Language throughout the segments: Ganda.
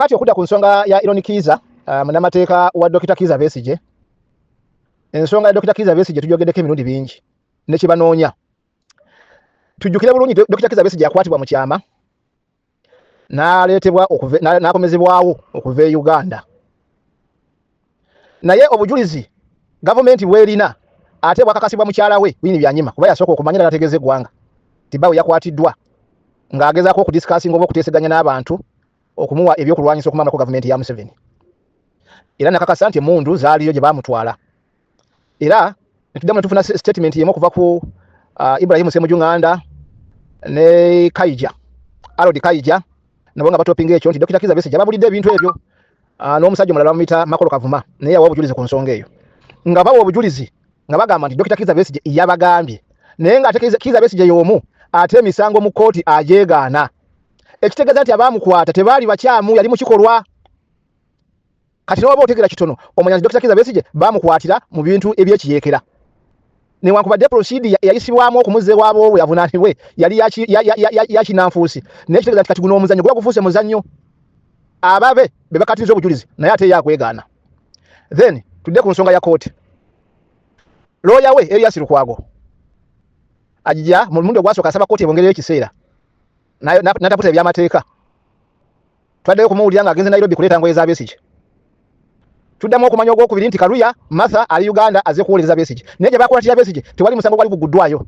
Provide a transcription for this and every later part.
Kati okudda ku nsonga ya Eron Kiiza, munnamateeka wa Dokita Kiiza Besigye, ensonga ya Dokita Kiiza Besigye tujogeddeko emirundi bingi ne kyebanoonya. Tujjukire bulungi, Dokita Kiiza Besigye yakwatibwa mu kyama n'aleetebwa n'akomezebwawo okuva e Uganda, naye obujulizi gavumenti bwerina ate bwakakasibwa mukyala we Winnie Byanyima, kuba yasooka okumanya n'ategeeza eggwanga nti bbawe yakwatiddwa ng'agezaako okudiscussinga oba okuteeseganya n'abantu okumuwa ebyokulwanyisa okumalako gavumenti ya Museveni, era nakakasa nti emundu zaaliyo gye baamutwala. Era netuddamu netufuna statement yemu okuva ku Ibrahim Ssemujju Nganda ne Kaija, Arod Kaija, nabo nga batopinga ekyo nti Dr. Kizza Besigye ababulidde ebintu ebyo, n'omusajja omulala bamuyita Makolo Kavuma, naye yawa obujulizi ku nsonga eyo, nga bawa obujulizi nga bagamba nti Dr. Kizza Besigye yabagambye, naye ng'ate Kizza Besigye y'omu ate emisango mu kkooti agyegaana, ekitegeeza nti abaamukwata tebaali bakyamu, yali mu kikolwa. Kati newaba otegeera kitono, omanya nti Dr. Kizza Besigye baamukwatira mu bintu ebyekiyeekera, newankubadde procedure eyayisibwamu okumuzza ewaabwe avunaanibwe yali yakinanfuusi, naye kitegeeza nti kati guno omuzannyo guba gufuuse muzannyo, ababe be bakatiriza obujulizi, naye ate ye akwegaana. Then tudde ku nsonga ya kooti. Looya we Erias Lukwago ajja mu mulundi ogwasooka asaba kooti ebongereyo ekiseera n'ataputa ebyamateeka. Twaddeyo okumuwulira ng'agenze Nairobi kuleeta ngoye za Besigye. Tuddamu okumanya ogwokubiri nti Kaluya Martha ali Uganda azze kuwolereza Besigye, naye gye bakwatira Besigye tewali musango gwali guguddwayo.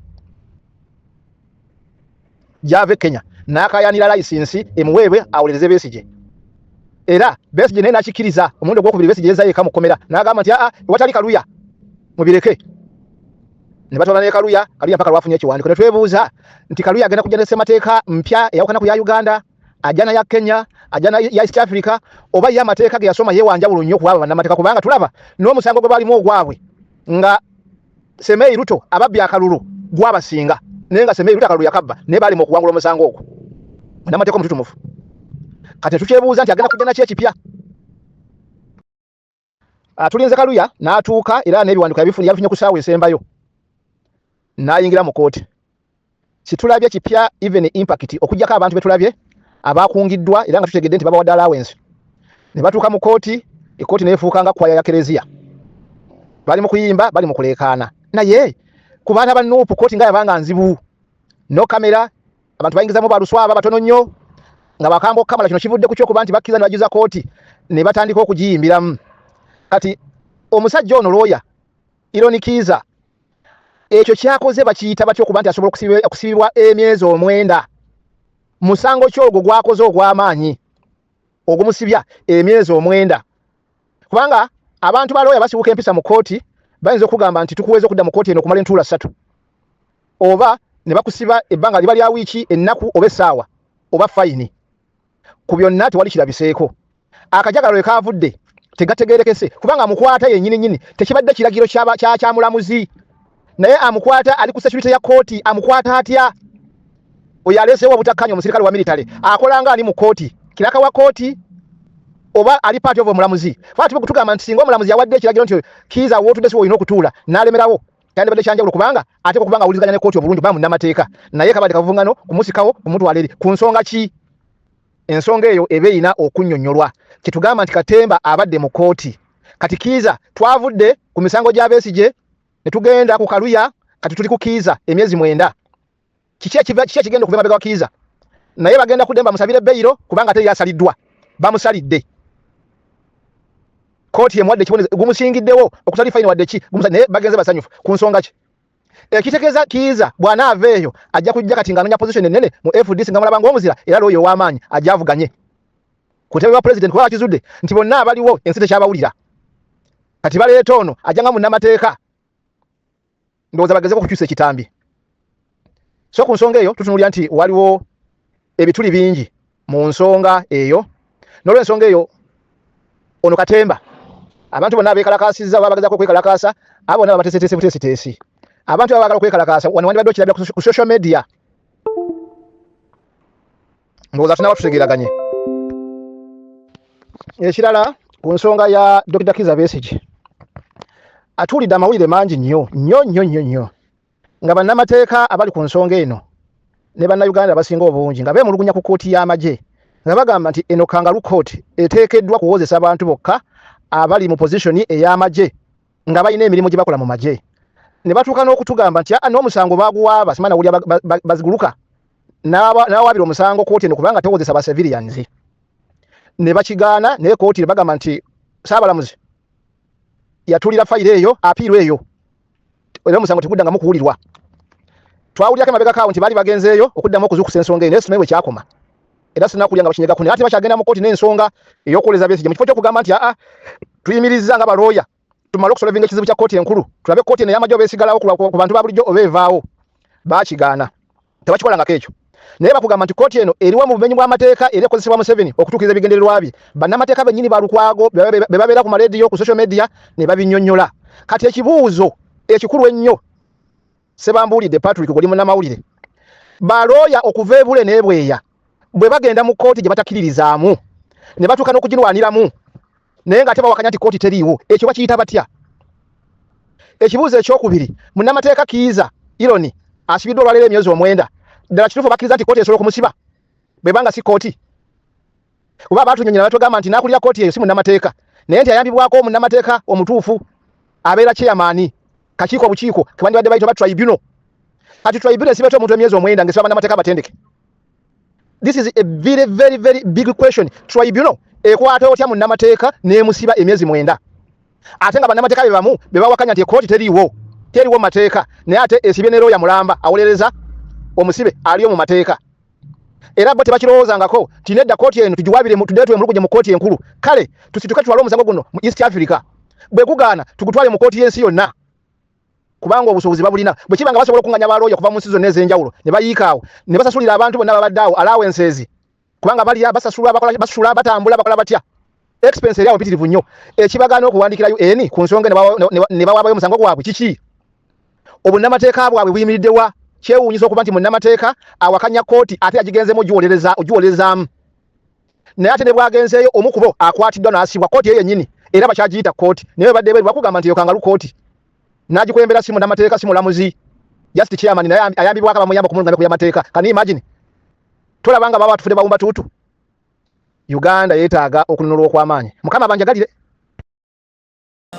Gyava e Kenya n'akayanira layisinsi emuweebwe awolereze Besigye, era Besigye naye n'akikkiriza. Omulundi ogwokubiri Besigye yezzayo eka mu kkomera n'agamba nti aa, ewatali Kaluya mubireke, ne batwala ne Kaluya. Kaluya mpaka lwafunye ekiwandiiko. Ne twebuuza nti Kaluya agenda kujja ne ssemateeka mpya eyawukana ku ya Uganda, ajja na ya Kenya, ajja na ya East Africa, oba ye amateeka ge yasoma ye wanjawulo nnyo ku abo bannamateeka? Kubanga tulaba n'omusango gwe balimu ogwabwe nga Semei Ruto ababbi akalulu gwabasinga, naye nga Semei Ruto akalulu yakabba, naye baalema okuwangula omusango ogwo, munnamateeka omututumufu. Kati tukyebuuza nti agenda kujja naki ekipya? Tulinze Kaluya n'atuuka, era n'ebiwandiiko yabifunye ku ssaawa esembayo n'ayingira mu kooti. Situlabye kipya, even impact, okuggyako abantu betulabye abakungiddwa era nga tutegedde nti babawadde allowance ne batuuka mu kooti. Ekooti neefuuka nga kwaya ya kereziya, bali mu kuyimba, bali mu kuleekaana. Naye ku baana ba NUP, kooti nga yabanga nzibu, no kamera, abantu bayingizamu baluswaba batono nnyo nga bakamba okukamala. Kino kivudde ku kyokuba nti bakkiriza ne bajuza kooti ne batandika okugiyimbiramu. Kati omusajja ono looya Eron Kiiza, ekyo kyakoze bakiyita batya, okuba nti asobola okusibibwa emyezi 9? Musango ki ogwo gwakoze ogw'amaanyi ogumusibya emyezi 9? Kubanga abantu balooya basibuka empisa mu kooti, bayinza okugamba nti tukuweza okudda mu kooti eno okumala entuula 3, oba ne bakusiba ebbanga liba lya wiiki, ennaku oba essaawa oba fayini. Ku byonna tewali kirabiseeko. Akajagalo we kaavudde tegategeerekese, kubanga amukwata yennyini nnyini tekibadde kiragiro kya mulamuzi, naye amukwata ali ku security ya kooti. Amukwata atya oyo aleeseewo obutakkanya? Omusirikale wa military akola nga ani mu kooti? Kiraka wa kooti oba ali part of omulamuzi? Fati tugamba nti singa omulamuzi yawadde ekiragiro nti Kiiza wootudde si woolina okutuula, n'alemerawo, kyandibadde kyanjawulo, kubanga ateekwa okuba nga awuliziganya ne kooti obulungi, kubanga munnamateeka. Naye kabadde kavuvungano kumusikawo kumutwala eri ku nsonga ki? Ensonga eyo eba erina okunnyonnyolwa. Kyetugamba nti katemba abadde mu kooti. Kati Kiiza, twavudde ku misango gya Besigye ne tugenda ku Kaluya, kati tuli ku Kiiza, emyezi 9. Kiki ekigenda okuva emabega wa Kiiza? Naye bagenda kudde bamusabire beyiro, kubanga ate yasaliddwa, bamusalidde, kooti emuwadde ekibonerezo gumusingiddewo okutali fayini wadde ki, naye bagenze basanyufu ku nsonga ki? Ekitegeeza Kiiza bw'anaava eyo ajja kujja kati ng'anoonya position ennene mu FDC, nga mulaba ng'omuzira era looyo ow'amaanyi, ajja avuganye ku ntebe wa president, kuba bakizudde nti bonna abaliwo ensi tekyabawulira. Kati baleeta ono ajja nga munnamateeka, ndowooza bagezeko okukyusa ekitambi. So ku nsonga eyo tutunuulira nti waliwo ebituli bingi mu nsonga eyo. N'olwensonga eyo, ono katemba abantu bonna abeekalakaasizza oba bagezaako okwekalakaasa, abo bonna babateeseteese buteesiteesi. Abantu aba baagala okwekalakaasa wano wandibadde okirabira ku social media. Ndowooza tunaba tutegeeraganye. Ekirala, ku nsonga ya Dr. Kizza Besigye, atuulidde amawulire mangi nnyo nnyo nnyo nnyo nnyo nga bannamateeka abali ku nsonga eno ne bannayuganda abasinga obungi nga beemulugunya ku kkooti y'amagye. Nga bagamba nti eno kangaroo court eteekeddwa kuwozesa abantu bokka abali mu position ey'amagye nga balina emirimu gye bakola mu magye. Ne batuuka n'okutugamba nti aa n'omusango baaguwaaba, simanya nawulira baziguluka n'awaabira omusango kooti eno kubanga tewozesa ba civilians, ne bakigaana. Naye kooti ne bagamba nti Ssaabalamuzi yatulira fayiro eyo, appeal eyo, era omusango teguddangamu kuwulirwa. Twawulirako emabegako awo nti baali bagenzeeyo okuddamu okuzuukusa ensonga eyo, naye simanyi bwe kyakoma, era sinakulya nga bakinyegako. Naye ate bakyagenda mu kooti n'ensonga ey'okuwoleza Besigye, mu kifo ky'okugamba nti aa, tuyimirizza nga balooya tumale okusolvinga ekizibu kya kooti enkulu, tulabe kooti eno ey'amagye oba esigalawo ku bantu ba bulijjo oba evaawo. Baakigaana, tebakikolangako ekyo. Naye bakugamba nti kooti eno eriwo mu bumenyi bw'amateeka era ekozesebwa Museveni okutuukiriza ebigendererwa bye. Bannamateeka bennyini ba Lukwago be babeera ku marediyo, ku social media, ne babinnyonnyola. Kati ekibuuzo ekikulu ennyo, Sebambuulidde Patrick, goli munnamawulire, balooya okuva ebule n'ebweya bwe bagenda mu kooti gye batakkiririzaamu ne batuuka n'okugirwaniramu, naye nga tebawakanya nti kooti teriiwo, ekyo bakiyita batya? Ekibuuzo ekyokubiri, munnamateeka Kiiza Ironi asibiddwa olwaleero emyezi 9. Ddala kituufu bakkiriza nti kooti esobola okumusiba bwebanga si kooti? Kuba baatunyonyola batugamba nti n'akulira kooti eyo si munnamateeka, naye nti ayambibwako munnamateeka omutuufu abeera chairman kakiiko, obukiiko kebandibadde bayita oba tribunal. Kati tribunal esiba etya omuntu emyezi 9 ng'esiba bannamateeka abatendeke? This is a very, very, very big question. Tribunal ekwata otya munnamateeka n'emusiba emyezi 9, ate nga bannamateeka be bamu be bawakanya nti ekooti teriiwo, teriiwo mu mateeka, naye ate esibye ne looya mulamba awolereza omusibe aliyo mu mateeka? Era bo tebakirowoozangako nti nedda, kooti eno tugiwabire, tuddeyo twemulugunye mu kooti enkulu. Kale tusituke tutwale omusango guno mu East Africa, bwe gugaana tugutwale mu kooti y'ensi yonna, kubanga obusobozi babulina. Bwe kiba nga basobola okunganya balooya okuva mu nsi zonna ez'enjawulo ne bayiika awo ne basasulira abantu bonna babadde awo allowances, kubanga balya, basasulwa, bakola, basula, batambula, bakola batya, expense eri awo mpitirivu nnyo. Ekibagaana okuwandikira UN ku nsonga ne bawaabayo omusango gwabwe kiki? Obunnamateeka bwabwe buyimiridde wa? Kyewuunyisa okuba nti munnamateeka awakanya kooti ate yagigenzeemu ogiwolerezaamu, naye ate ne bwagenzeeyo omu ku bo akwatiddwa n'asibwa. Kooti eyo yennyini era bakyagiyita kooti, naye badde ebweru bakugamba nti eyo kangaroo kooti. N'agikulembera si munnamateeka, si mulamuzi, just chairman, naye ayambibwako abamuyamba okumulungamya ku byamateeka. Can you imagine? Tolaba nga baba batufudde bawumba tuutu? Uganda yeetaaga okununulwa okw'amaanyi. Mukama banjagalire.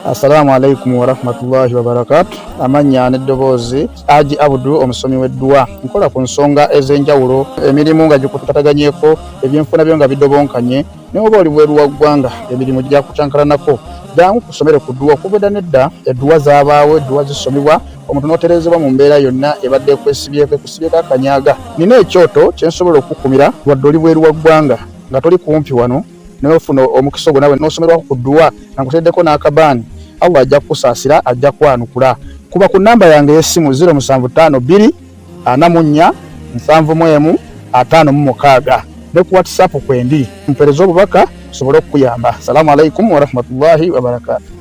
Assalamu alaikum warahmatullahi wabarakatu. Amannya n'eddoboozi, Aji Abudu, omusomi w'edduwa. Nkola ku nsonga ez'enjawulo, emirimu nga gikutataganyeko, ebyenfuna byo nga bidobonkanye, naye oba oli bweru wa ggwanga, emirimu gyakucankalanako, jangu kusomere ku dduwa. Okuva edda nedda edduwa zaabaawo, edduwa zisomibwa omuntu n'otereezebwa mu mbeera yonna ebadde ekwesibyeko, ekusibyeko akanyaga. Nina ekyoto kye nsobola okukukumira wadde oli bweru wa ggwanga nga toli kumpi wano, naye ofuna omukisa ogwo nawe n'osomerwako ku dduwa nga nkuteereddeko n'akabaani. Allah ajja kukusaasira, ajja kwanukula. Kuba ku nnamba yange ey'essimu 0752 44 71 56 ne ku WhatsApp kwendi, mpeereza obubaka nsobole okukuyamba. Salaamu alaikum warahmatullahi wabarakatu.